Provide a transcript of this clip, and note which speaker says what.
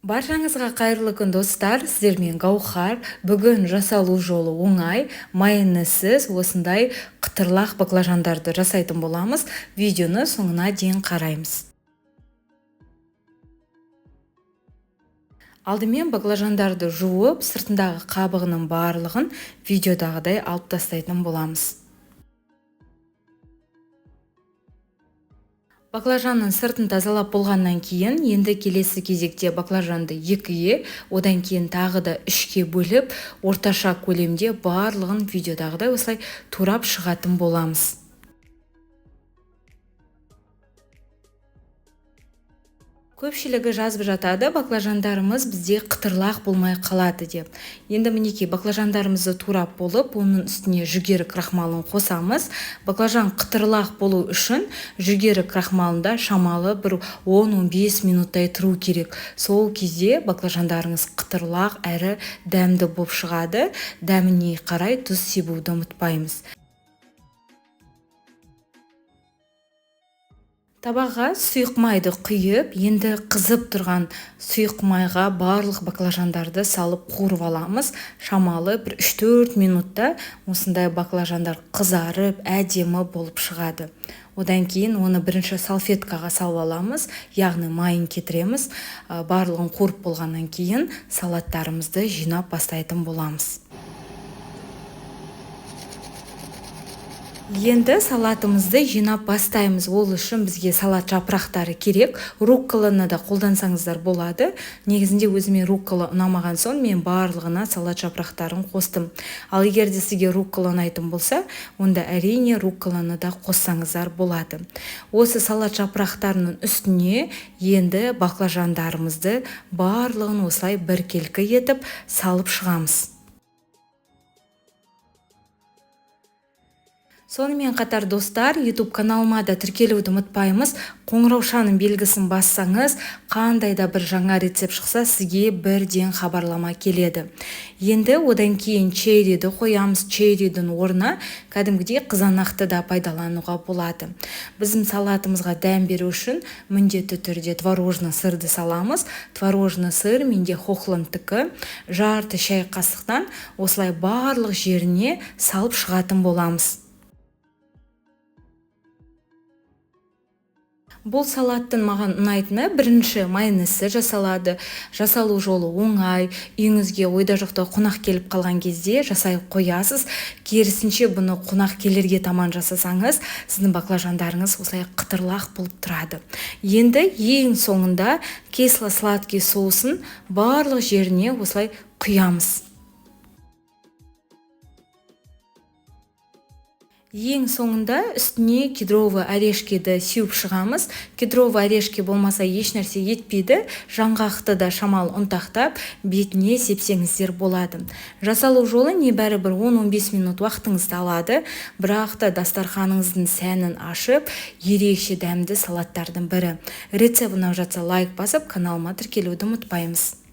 Speaker 1: Баршаңызға қайырлы күн, достар! Сіздермен Гаухар. Бүгін жасалу жолы оңай, майонезсіз осындай қытырлақ баклажандарды жасайтын боламыз. Видеоны соңына дейін қараймыз. Алдымен баклажандарды жуып, сыртындағы қабығының барлығын видеодағыдай алып тастайтын боламыз. Баклажанның сыртын тазалап болғаннан кейін, енді келесі кезекте баклажанды екіге, одан кейін тағы да үшке бөліп, орташа көлемде барлығын видеодағыдай осылай турап шығатын боламыз. Көпшілігі жазып жатады, баклажандарымыз бізде қытырлақ болмай қалады деп. Енді мінекей баклажандарымызды турап болып, оның үстіне жүгері крахмалын қосамыз. Баклажан қытырлақ болу үшін жүгері крахмалында шамалы бір 10-15 минуттай тұру керек. Сол кезде баклажандарыңыз қытырлақ әрі дәмді болып шығады. Дәміне қарай тұз себуді ұмытпаймыз. Табаға сұйық майды құйып, енді қызып тұрған сұйық майға барлық баклажандарды салып қуырып аламыз. Шамалы бір 3-4 минутта осындай баклажандар қызарып, әдемі болып шығады. Одан кейін оны бірінші салфеткаға салып аламыз, яғни майын кетіреміз. Барлығын қуырып болғаннан кейін салаттарымызды жинап бастайтын боламыз. Енді салатымызды жинап бастаймыз. Ол үшін бізге салат жапырақтары керек. Рукколаны да қолдансаңыздар болады. Негізінде өзіме руккола ұнамаған соң мен барлығына салат жапырақтарын қостым. Ал егер де сізге руккола ұнайтын болса, онда әрине рукколаны да қоссаңыздар болады. Осы салат жапырақтарының үстіне енді баклажандарымызды барлығын осылай біркелкі етіп салып шығамыз. Сонымен қатар, достар, YouTube каналыма да тіркелуді ұмытпаймыз. Қоңыраушаның белгісін бассаңыз, қандай да бір жаңа рецепт шықса, сізге бірден хабарлама келеді. Енді одан кейін черриді қоямыз. Черридің орнына кәдімгідей қызанақты да пайдалануға болады. Біздің салатымызға дәм беру үшін міндетті түрде творожный сырды саламыз. Творожный сыр менде Хохландтікі. Жарты шай қасықтан осылай барлық жеріне салып шығатын боламыз. Бұл салаттың маған ұнайтыны, бірінші майонезсіз жасалады. Жасалу жолы оңай. Үйіңізге ойда жоқта қонақ келіп қалған кезде жасай қоясыз. Керісінше бұны қонақ келерге таман жасасаңыз, сіздің баклажандарыңыз осылай қытырлақ болып тұрады. Енді ең соңында кисло-сладкий соусын барлық жеріне осылай құямыз. Ең соңында үстіне кедровый орешкиді сеуіп шығамыз. Кедровый орешки болмаса еш нәрсе етпейді. Жаңғақты да шамалы ұнтақтап, бетіне сепсеңіздер болады. Жасалу жолы небәрі бір 10-15 минут уақытыңызды алады. Бірақ та дастарханыңыздың сәнін ашып, ерекше дәмді салаттардың бірі. Рецепт ұнап жатса лайк басып, каналыма тіркелуді ұмытпаймыз.